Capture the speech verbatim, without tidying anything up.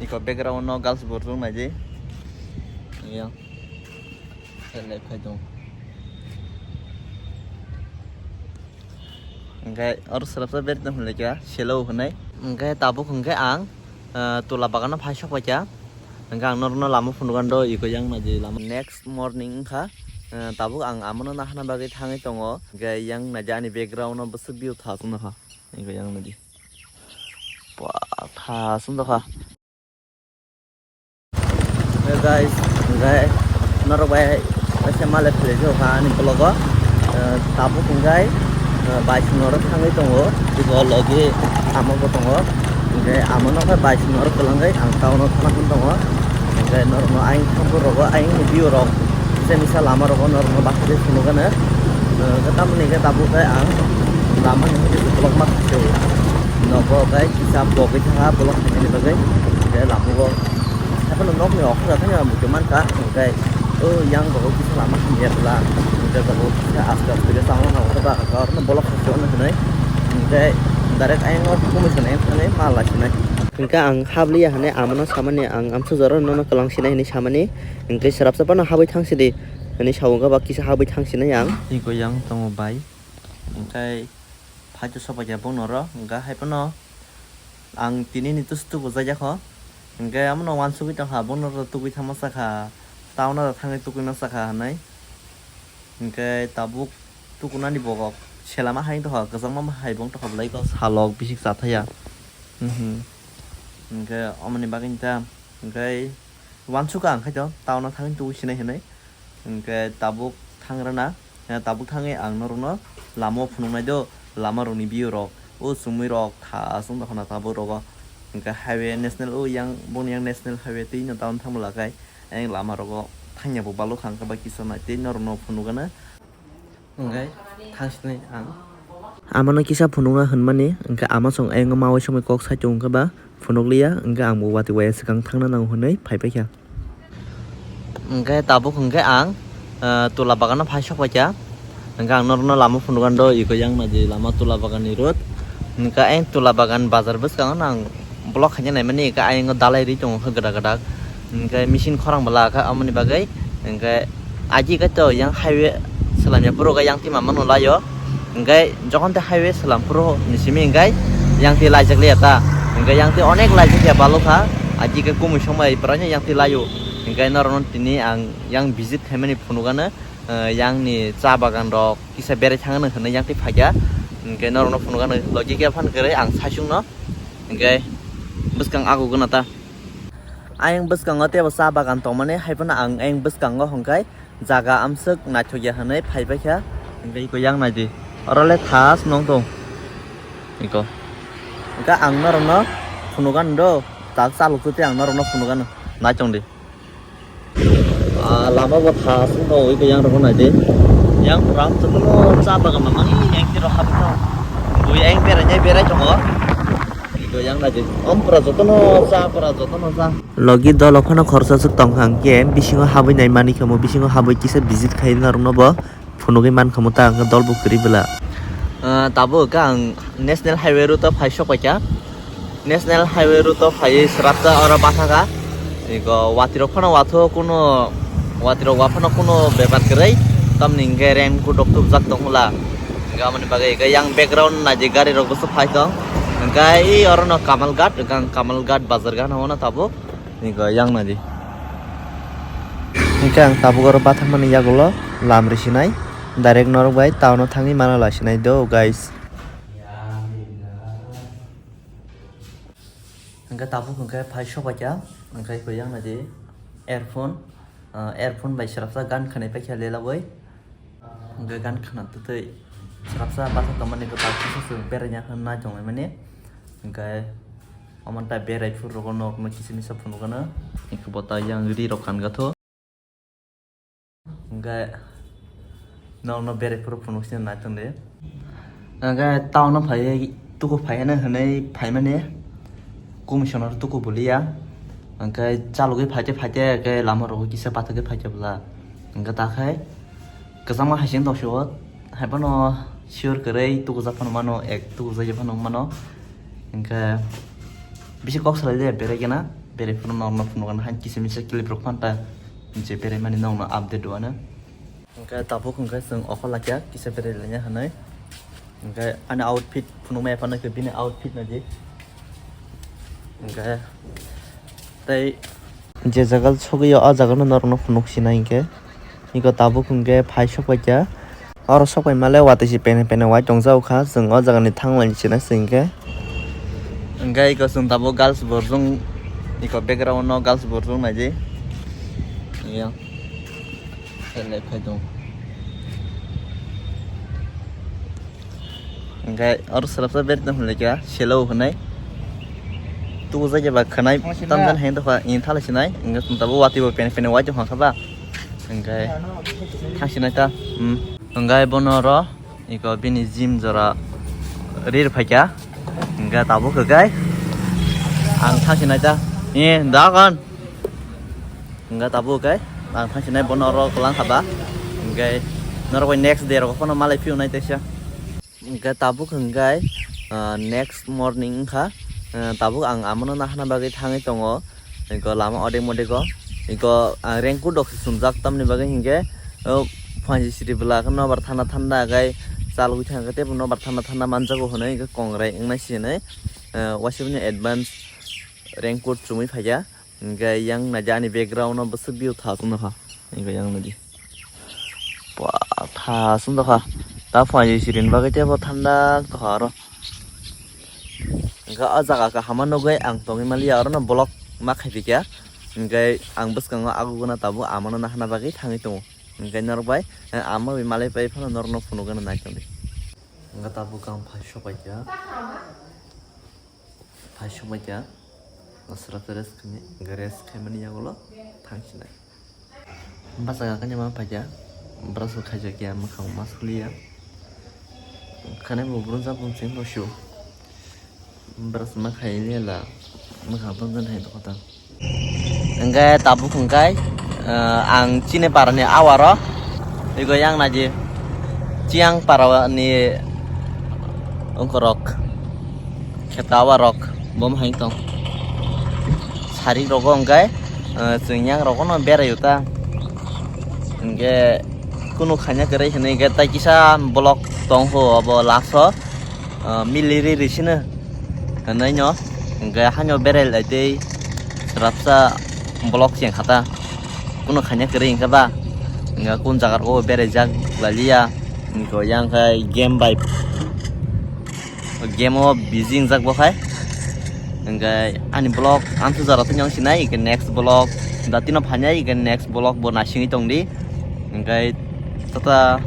Iko background no girls bo rung nai di. Iya. Select khai tong. Hingke oro selapsa ber tong hwnle kya, selo hwnai. Hingke tabuk hingke ang, eh, tula bagano phai sok paikha. Hingke ang norokno lama phunukgano iko yang naidi lama. Next morning wngkha, eh, tabuk ang amono nahana bagwi thangwi tongo. Hingke yang naidi ani background o bwswk view thasung nokha. Iko yang naidi. Ba, thasung nokha. Hey guys, hingke norok bai kaisa male philai jokha ani vlog o. Eh, tabuk hingke, eh, bai song norok thangwi tongo, iko logi amo bo tongo. Hingke amo no khe bai song norok kwlangwi ang town o thana hwn tongo. Hingke norok no ayang thangphuru rogo ayang ni view rok kisa misa lama rogo norok no bakhe phunukgano. Eh, tamoni hingke tabuk khe ang lama ni vlog ma khaio. Nogo khe kisa pogwi thangha vlog khainani bagwi. Hingke lama o Haphano nokni okra thani ang bujo mankha, hingke o yang rogo kisa lama hamya bwla, hingke rogo kisa aste aste khe chama nang khe ba, hingke oro bolok khachi ono hinui, hingke direct ayang o commission ayang thani ma lai sinai. Hingke ang habliya hinui amono samani, ang amsa jora nono kwlang sinai hinui samani, hingke swrapsa phano habwi thang sidi hinui sao, hingke ba kisa habwi thang sinai ang. Tei ko yang tongo bai, hingke phaito sobaikha bongno oro, hingke hai phano. Ang tini ni tus tubu jai jakho. Hingke amo no wansugwi tongkha, bono ro tugwi thangma sakha, town o thangwi tugwi ma sakha hinui. Hingke tabuk tukunani bokok selama hai tongkha, kwchangma hai bong tongkha belai kok salok bisik chathaya. Mhm. Hingke omoni bagwi ta, hingke wansukha ang khaito, town o thangwi tugwi sinai hinui. Hingke tabuk thang rwna, eh, tabuk thangwi ang norokno lama o phunuknai do, lama rokni view rok, o chumui rok thasung tongkha na tabuk rogo. Hingke highway national o yang, boni yang national highway twi no town thangma lakai, ayang lama rogo thangya bo balukha hingke bai kisa nai tei norokno phunukgana. Hingke thang sinai ang. Amano kisa phunukna hwnmani, hingke ama chwng ayang o mawi somoi kok saichung hingke ba phunukliya, hingke ang bo watwi waya swkang thangna nango hwnwi phaipaikha. Hingke tabuk hingke ang, eh, tula bagano phai sok paikha. Hingke ang norokno lama phunukgano do, iko yang naidi lama tula baganni road. Hingke ayang tula bagan bazar bwskango no ang vlog khaina naimani, iko ayang o dalai ri tongo khe gada gada. Hingke machine khorang bwla kha, amoni bagwi hingke aji khe to yang highway swlamya phuru khe yang tima mano laio. Hingke jokhon tei highway swlam phuru ni simi hingke yang twi laijak liya ta. Hingke yang twi onek laijak ya balukha. Aji khe kumui somai prai no yang twi laio. Hingke norokno tini ang yang visit khaimani phunukgano, eh, yang ni cha bagan rok kisa berai thangna hwnwi yang twi phaikha. Hingke norokno phunukgano logi khe phan kwrwi ang saichung no. Hingke bwskang ago gana ta. Ayang bwskango teibo cha bagan tongmani, hai phano ang ayang bwskango hwnkhe jaga amswk naithokya hwnwi phaibaikha. Hwnkhe iko yang naidi, oro le thas nong tong. Iko. Hwnkhe ang norokno phunukgano do, tak chalok twi ang norokno phunukgano. Naitongdi. Ah, lama bo thas wng tongo, iko yang rokno naidi. Yang pura jotono cha bagan mamang yang tiro habwi tongo. Bui ayang berai nai berai tongo. Iko yang naidi. Om pura jotono cha, pura jotono cha. Logi dolo phano khoroksa swk tongkha hwnkhe bisingo habwi nai manikha, omo bisingo habwi kisa visit khai norokno bo phunugwi mankha, omo ta hwnkhe dol bo kwrwi bwla. Ah, tabuk khe ang National Highway route o phai sok paikha. National Highway route o phaiwi swrapsa oro bathakha. Iko watwi rok phano watho kuno, watwi rok wa phano kuno bepar kwrwi. Tamni hwnkhe raincoat rok tubujak tongmwla. Hwnkhe aboni bagwi hwnkhe yang background naidi gari rok bwswk phai tong. Hwnkhe i orono Kamalghat, hwnkhe ang Kamalghat bazar gana hwnna tabuk. Iko yang naidi. Hwnkhe ang tabuk oro bathakmani yagulo lam risinai. Direct norok bai town o thangwi mana laisinai do, guys. Hwnkhe tabuk hwnkhe phai sobaikha, hwnkhe iko yang naidi earphone, ah, earphone bai swrapsa gan khwnai paikha lelawoi. Hwnkhe gan khwna twtwi swrapsa basa tongmani kwtal kisa se beraina hwnna tonglaimani. Hwnkhe omo ta berai phuru rogo norokno kisa misa phunukgano. Iko bo ta yang ri rok kangatho. Hwnkhe norokno berai phuru phunuk sini naitongdi. Hwnkhe town o phaiwi tuku phaiya hwnwi phaimani, commissioner tuku buliya. Hwnkhe chalogwi phaite phaite hwnkhe lama rogo kisa pathakhe phaikhe bwla. Hwnkhe takhai kwchangma hai sini tongsi o, hai phano sure kwrwi tukujak phano mano, ek tukujak phano mano. Hwnkhe bisi kok salai de berai khe na. Bere phuru norok no phunukgana hai kisa misa clip rok phanta je bere mani norok no update rwna. Hwnkhe tabuk hwnkhe chwng okho lakya kisa bere laina hinwi. Hwnkhe ani outfit phunukmaya phano khe bini outfit naidi. Hwnkhe tei je jaga sogwi o jaga no norok no phunuk sinai hwnkhe. Iko tabuk hwnkhe phai sokpaikha. Oro sokpai male watwi se pene pene wai tongjago kha. Chwng o jaga ni thang lainwi se na se hwnkhe. Hwnkhe iko chwng tabuk girls borjong, iko background no girls borjong naidi. Iya. Left phai tong. Hwnkhe oro swrapsa bed no hwnlai kha, selo hwnwi. Tubujakya ba khwnai. Tamo sina. Tamjani hai dokha, ini thala sinai. Hwnkhe chwng tabuk watwi bo pene pene wai tongkha ba. Hwnkhe thang sinai ta. Hmm. Hwnkhe bono oro iko bini gym jora rir phaikha. Hwnkhe tabuk hwnkhe ang thang sinai ta. Ni dagon. Hwnkhe tabuk hwnkhe ang thang sinai bono oro kwlang kha ba. Hwnkhe norok bai next day rok phano malai phiyok nai teisa. Hwnkhe tabuk hwnkhe, ah, next morning wngkha, ah, tabuk ang amano nahana bagwi thangwi tongo, eko lama odek modeko, eko ang raincoat rok se chumjak tamni bagwi hinkhe, o phanji siri bwla khe nobar thanda thanda khe chalwi thangkhe teibo nobar thanda thanda manjago hwnwi hinkhe kongrai wngnai se hinwi, ah, waisa bini advance raincoat chumui phaikha. Hwnkhe yang naidi ani background o bwswk view thasung nukha. Hwnkhe yang naidi. Pua thasung tongkha. Ta phaio sirin bagwi teibo thanda tongkha oro. Hwnkhe o jaga kaham ma nugwi ang tongwi maliya, orono vlog ma khaipikha. Hwnkhe ang bwskango aguguna tabuk amano nahana bagwi thangwi tongo. Hwnkhe norok bai, eh, ama bai malai pai phano norokno phunukgwna naitongdi. Hwnkhe tabuk ang phai sokpaikha. Phai sokbaikha, swrapsa rest khaimani, rest khaimani yagulo thang sinai. Bachai kha kanya ma phaikha, brush bo khaijakya, mwkhang ma suliya. Khanai bo brunsa bumsing bo su. Brush ma khai lela, mwkhang tong jan hai dokha ta. Hwnkhe tabuk hwnkhe, eh, ang chini parani awaro, ego yang naidi, Chiang parani ongkorok, kheta awarok, bom hai tong. Sarik rogo hwnkhe, eh, chwng yang rogo no berai o ta. Hwnkhe kunu khaina kwrwi hinwi hwnkhe tai kisa vlog tong ho obo last o. Ah, mili ri ri sino. Hwnwi no, hwnkhe haino berai lai tei swrapsa vlog se wngkha ta. Kunu khaina kwrwi wngkha ba? Hwnkhe kun jaga rogo berai jak lai liya. Hwnkhe yang khai game bai, game o busy wngjak bo khai. Hwnkhe ani vlog amthu jora tei nang sinai, hwnkhe next vlog datino phainai, hwnkhe next vlog bo naisingwi tongdi. Hwnkhe tata.